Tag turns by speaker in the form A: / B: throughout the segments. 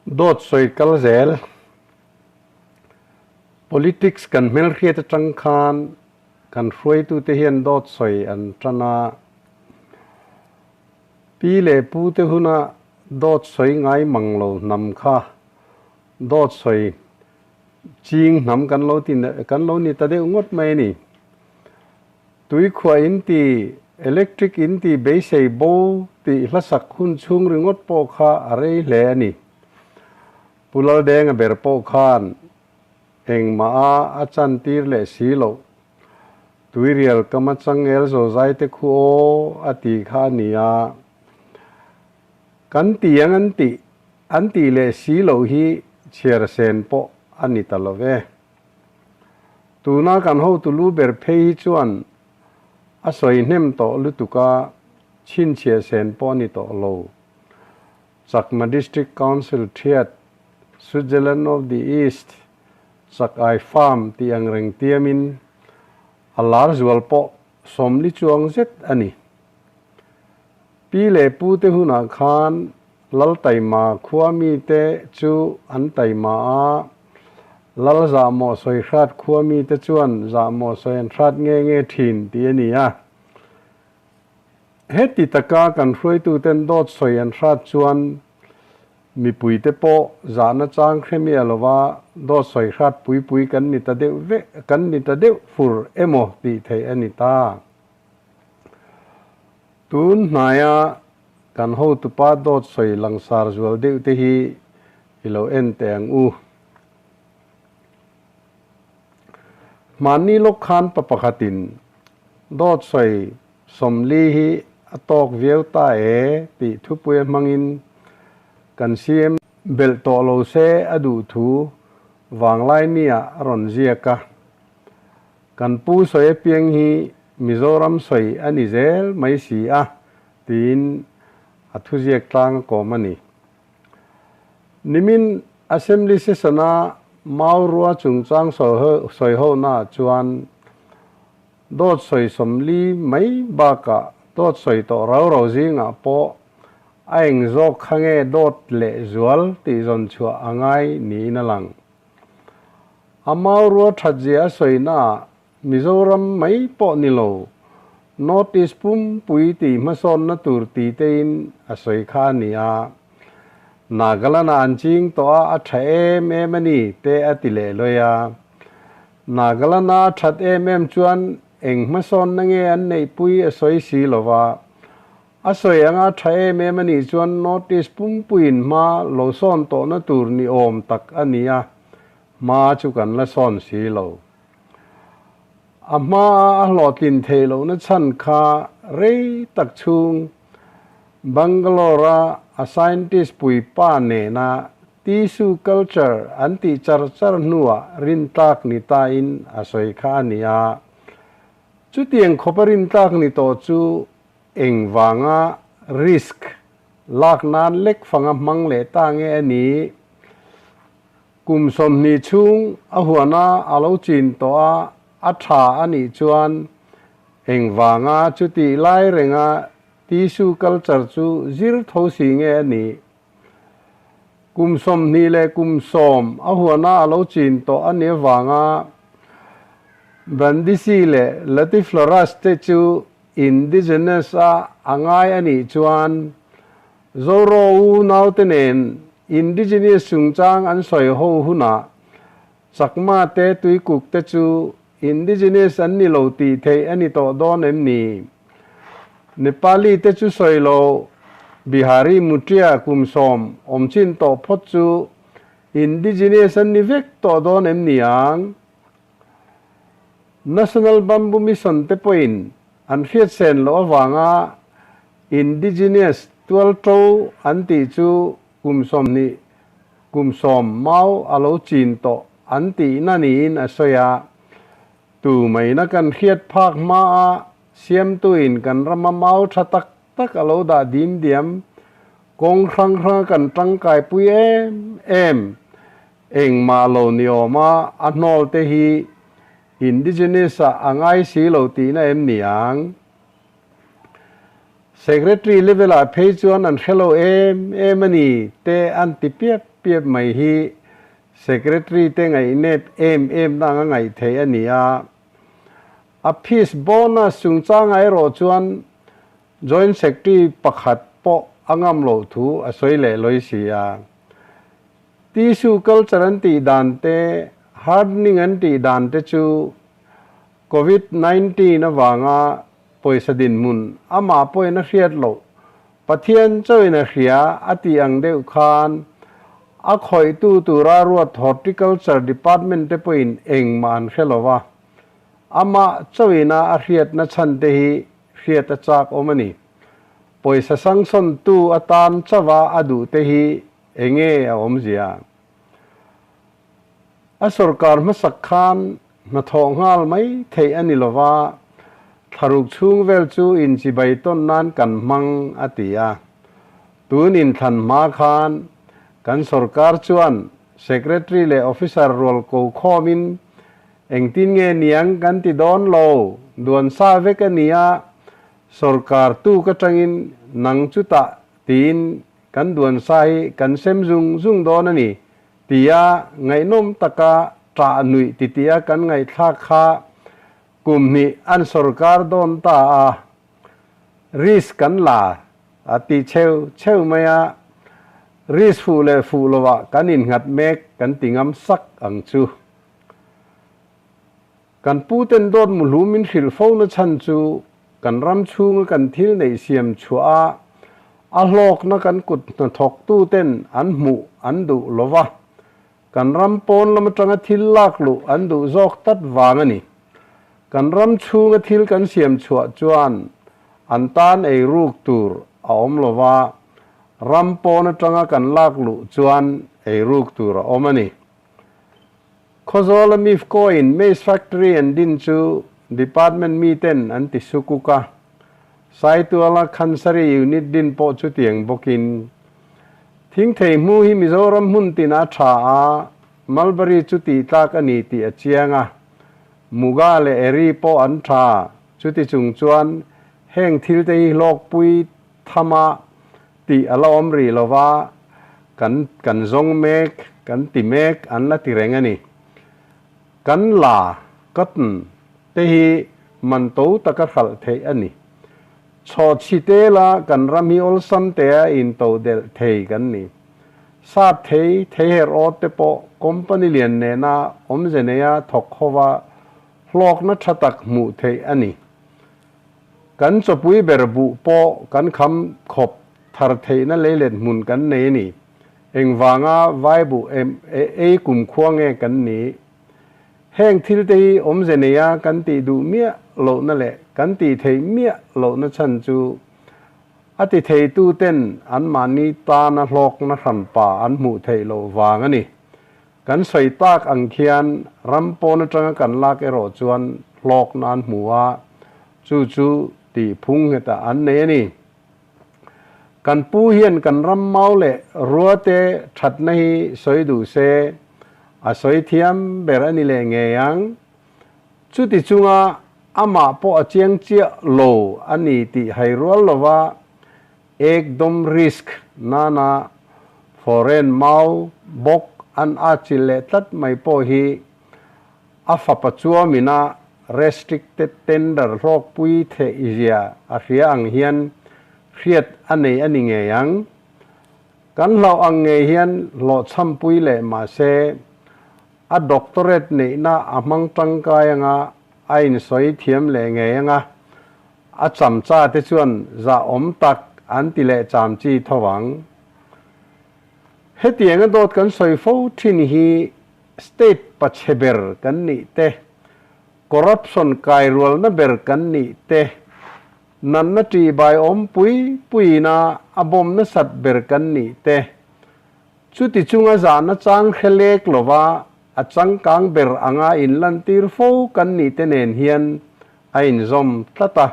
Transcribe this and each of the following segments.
A: Dawt sawi kal zel. Politics kan hmelhriat atang khan kan hruaitute hian dawt sawi an tan a. Pi leh pute huna dawt sawi ngai mang lo hnam kha dawt sawi ching hnam kan lo ti kan lo ni ta deuh ngawt mai a ni. Tuikhuah in ti, electric in ti beisei bo tih hlasak hun chhung ringawt pawh kha a rei hle a ni. Pu Laldenga ber pawh khan engmah a a chantir leh si loh. Tuirial kama changel zozai te khu aw a ti kha a ni a. Kan ti ang an tih, an tih leh si loh hi chhiar sen pawh a ni ta lo ve. Tuna kan hotu lu ber phei hi chuan a sawi hnem tawh lutuk a, chhinchhiah sen pawh a ni tawh lo. Chakma District Council thiat, Switzerland of the East, Chak Ai Farm tih ang reng tiamin a lar zual pawh 40 chuang zet a ni. Pi leh pu te hunah khan Lal taima khua mite chu an taima a, Lal zahmawh sawi hrat khua mite chuan zahmawh sawi an hrat nge nge thin tih a ni a. Heti taka kan hruaituten dawt sawi an hrat chuan mipuite pawh zahna chang hre miah lova dawt sawi hrat pui pui kan ni ta deuh vek kan ni ta deuh fur emaw tih theih a ni ta. Tun hnaia Kan hotupa dawt sawi langsar zual deuh te hi i lo en teh ang u. Hmanni lawk khan pa pakhatin dawt sawi 40 hi a tawk viau ta e tih thupuia hmangin kan CM belh tawh lo se a duh thu vanglai nia a rawn ziak a. Kan pu sawi apiang hi Mizoram sawi a ni zel mai si a tiin a thuziak tlang a kawm a ni. Nimin Assembly Session-a Mau rua chungchang sawihonaah chuan dawt sawi 40 mai bakah dawt sawi tawh rau rau zingah pawh a eng zawk kha nge dawt leh zual tih zawn chhuah a ngai niin a lang. A mau rua thatzia a sawinaah Mizoram mai pawh ni lo, North East pumpui tih hmasawnna tur ti tein a sawi kha a ni a. Nagaland-ah an ching tawh a, a tha em em a ni, te a ti leh lawi a. Nagaland-a a that em em chuan eng hmasawnna nge an neihpui a sawi si lo va. A sawi anga tha em em a nih chuan North East pumpuiin hma lo sawn tawhna tur ni awm tak a ni a, hma chu kan la sawn si lo. A hmaa a hlawhtlin theih lohna chhan kha rei tak chhung Bangalore-a a scientist puipa nena tissue culture an tih char char hnuah rintlak ni tain a sawi kha a ni a. Chutiang khawpa rintlak ni tawh chu engvanga risk lak nan lek fanga hmang leh ta nge a nih? Kum 20 chhung a huana a lo chin tawh a, a tha a nih chuan engvanga chutih lai renga tissue culture chu zir tho si nge a nih? Kum 20 leh kum 10 a huana a lo chin tawh a nih avanga Brandisi leh Latiflorus te chu indigenous a a ngai a nih chuan Zoro u naute nen indigenous chungchang an sawi ho hunah Chakma te Tuikuk te chu indigenous an ni lo tih theih a ni tawh dawn em ni? Nepali te chu sawi lo, Bihari Mutia kum 10 awm chin tawh phawt chu indigenous an ni vek tawh dawn em ni ang? National Bamboo Mission te pawhin an hriat sen loh avanga Indigenous tualto an tih chu kum 20 kum 10 mau a lo chin tawh an tihna niin a sawi a. Tu maina kan hriat phak hmaa siamtuin kan rama mau tha tak tak a lo dah dim diam, kawng hrang hranga kan tangkai pui em em, engmah lo ni awma a hnawl te hi Indigenous-ah a ngai si lo tihna em ni ang? Secretary level ah phei chuan an hrelo em em a ni te an ti piap piap mai hi Secretary te ngaihnep em em na anga ngaih theih a ni a. A fees bonus chungchangah erawh chuan Joint Secretary pakhat pawh a ngam loh thu a sawi leh lawi si a. Tissue culture an tih dan te, hardening an tih dan te chu Covid 19 avanga pawisa dinhmun amah pawhin a hriat loh, Pathian chauhin a hria a tih ang deuh khan a khawihtu tura ruat Horticulture Department te pawhin engmah an hre lo va, amah chauhina a hriatna chhan te hi hriat a chak awm a ni. Pawisa sangsawntu atan chauha a duh te hi enge a awmzia? A sorkar hmasak khan hnathawh nghal mai theih a ni lova, thlaruk chhung vel chu inchibai tawn nan kan hmang a ti a. Tun inthlan hma khan kan sorkar chuan Secretary leh Officer rual ko khawmin engtin nge niang kan ti dawn lo, duan sa vek a ni a, sorkar tuk atangin nang chutah tiin kan duan sa hi kan sem zung zung dawn a ni. Tia ngaihnawm taka ṭah nuih titia kan ngaihthlak kha kum hnih an sorkar dawn ta a, risk kan la a ti cheu cheu mai a, risk fuh leh fuh lovah kan innghat mek kan ti ngam sak ang chu. Kan puten dawt muhlu min hrilh fo na chhan chu kan ram chhunga kan thil neih siam chhuah a, a hlawkna kan kut hnathawktu ten an hmuh an duh lo va, kan ram pawn lam atanga thil lak luh an duh zawk tlat vang a ni. Kan ram chhunga thil kan siam chhuah chuan an tan ei ruk tur a awm lo va, ram pawn atanga kan lak luh chuan ei ruk tur a awm a ni. Khawzawla Mifco-in Maize Factory an din chu Department miten an ti sukuk a, Saituala Khansari Unit din pawh chutiang bawkin. Thingthei hmu hi Mizoram hmun tinah a tha a, Mulberry chu tih tlak a ni tih a chiang a, Muga leh Eri pawh an tha, chuti chung chuan heng thil te hi hlawkpui thama tih a la awm rih lo va, kan kan zawng mek, kan ti mek an la ti reng a ni. Kan la, cotton, te hi man to taka hralh theih a ni. Chhawchhi tela kan ram hi awlsam tea into delh thei kan ni. Sap thei, thei her awt te pawh company lian nena awmze neia thawk hova hlawkna tha tak hmuh theih a ni. Kan chawpui ber buh pawh kan kham khawp thar theihna leilet hmun kan nei a ni. Engvanga vai buh em ei kumkhua nge kan nih? Heng thil te hi awmze neia kan tih duh miah lohna leh kan tih theih miah lohna chhan chu a ti theitu ten anmahni tana hlawkna hranpa an hmuh theih loh vang a ni. Kan sawi tak ang khian ram pawn atanga kan lak erawh chuan hlawkna an hmu a, chu chu tih phung nghetah an nei a ni. Kan pu hian kan ram mau leh ruate thatna hi sawi duh se, a sawi thiam ber a ni leh ngei ang. Chuti chunga amah pawh a chiang chiah lo a ni tih hai rual lova Ekdom risk nana foreign mau bawk an atchilh leh tlat mai pawh hi a fapa chuamina restricted tender hlawkpui theih zia a hria ang hian hriat a nei a ni ngei ang. Kan hlauh ang ngei hian hlawhchhampui leh mahse a doctorate neihna a hmang tangkai anga a insawi thiam leh ngei anga A chamcha te chuan zahawm tak an ti leh cham chi tho ang. Hetianga dawt kan sawi fo thin hi state pachhe ber kan nih te, corruption kairualna ber kan nih te, natna ṭihbai awm pui puiina a bawm nasat ber kan nih te, chuti chunga zahna chang hre lek lova a changkang ber anga inlantir fo kan nih te nen hian a inzawm tlat a.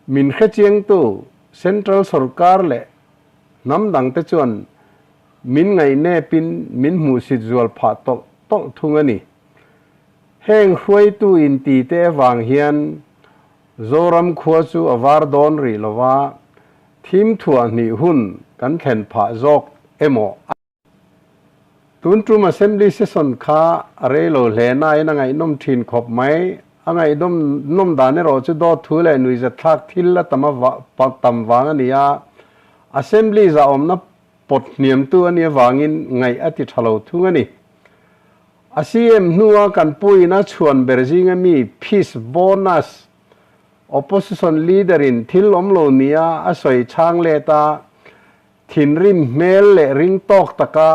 A: Min hrechiangtu Central sorkar leh hnam dangte chuan min ngaihnepin min hmuhsit zual phah tawlh tawlh thung a ni. Heng hruaitu intite avang hian Zoram khua chu a var dawn rih lo va. Thim thuah hnih hun kan thlen phah zawk emaw a. Tun tum Assembly Session kha a rei lo hle nain a ngaihnawm thin khawp mai. A ngaihnawm nawm dan erawh chu dawt thu leh nuihzatthlak thil a tam a tam vang a ni a. Assembly zahawmna pawt hniamtu a nih avangin ngaih a ti tha lo thung a ni. A CM hnua kan puiin a chhuan ber zinga mi Peace Bonus Opposition leader in thil awm lo nia a sawi chhang let a, thinrim hmel leh ring tawk taka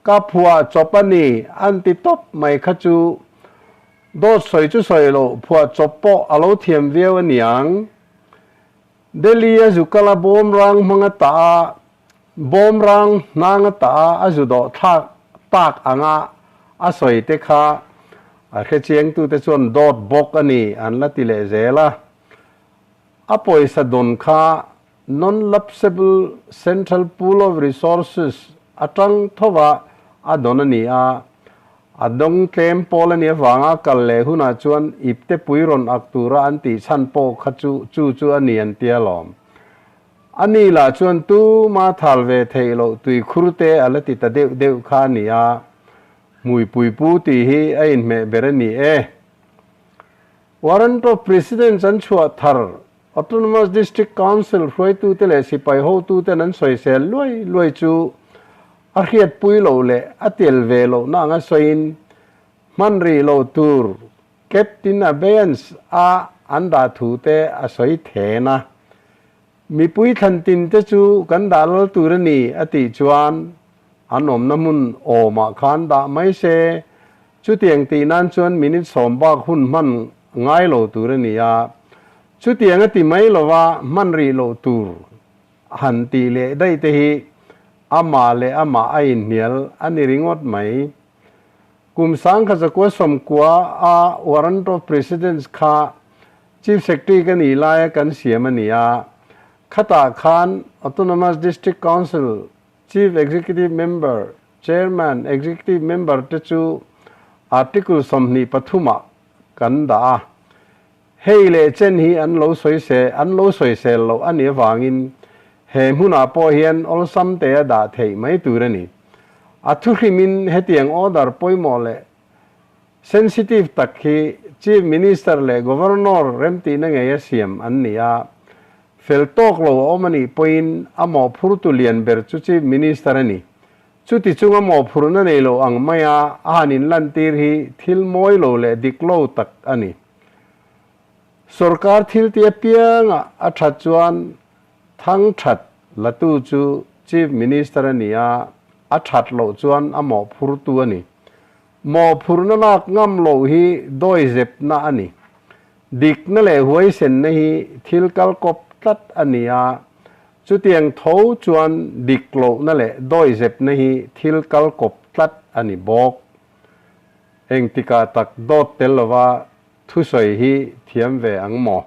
A: ka phuah chawp a ni an ti tawp mai kha chu dawt sawi chu sawi loh phuah chawp pawh a lo thiam viau a niang. Delhi a zu kal a bawm rang hmang a tah a, bawm rang hnang a tah a a zu dawh thlak tak anga a sawi te kha a hrechiangtute chuan dawt bawk a ni an la ti leh zel a. A pawisa dawn kha Non-lapsable Central Pool of Resources atang thova a dawn a ni a, a dawng tlem pawl a nih avanga kal leh hunah chuan ipte pui rawn ak tura an tih chhan pawh kha chu chu chu a ni an tia lawm. A ni lah chuan tuma thal ve theih loh tuikhur te a la ti ta deuh deuh kha a ni a, hmuipui pu tih hi a inhmeh ber a ni e. Warrant of Precedence an chhuah thar Autonomous District Council hruaitute leh sipai hotuten an sawisel luai luai chu a hriatpui loh leh a tel ve lohna anga sawiin hman rih loh tur Captain Abeyance a an dah thu te a sawi then a. Mipui thlan tin te chu kan dah lal tur a ni a tih chuan an awmna hmun awmah khan dah mai se, chutiang tih nan chuan minute sawm bak hun hman ngai lo tur a ni a, chutiang a ti mai lova hman rih loh tur han tih leh daih te hi amah leh amah a inhnial a ni ringawt mai. Kum 1990 a Warrant of Precedence kha Chief Secretary ka nih laia kan siam a ni a, khatah khan Autonomous District Council Chief Executive Member, Chairman, Executive Member te chu Article 23 ah kan dah a. Hei leh chen hi an lo sawisel an lo sawisel loh a nih avangin he hmunah pawh hian awlsam te a dah theih mai tur a ni. A thuhrimin hetiang order pawimawh leh Sensitive tak hi Chief Minister leh Governor remtihna ngei a siam an ni a, fel tawk lo a awm a nih pawhin a mawhphurtu lian ber chu Chief Minister a ni. Chuti chunga mawhphurhna nei lo ang maia a han inlantir hi thil mawi lo leh dik lo tak a ni. Sorkar thil ti apianga a that chuan thang that latu chu Chief Minister a ni a, a that loh chuan a mawhphurtu a ni. Mawhphurhna lak ngam loh hi dawi zepna a ni. Dikna leh huaisenna hi thil kal kawp tlat a ni a, chutiang tho chuan dik lohna leh dawi zepna hi thil kal kawp tlat a ni bawk. Engtikah tak dawt tel lova thusawi hi thiam ve ang maw?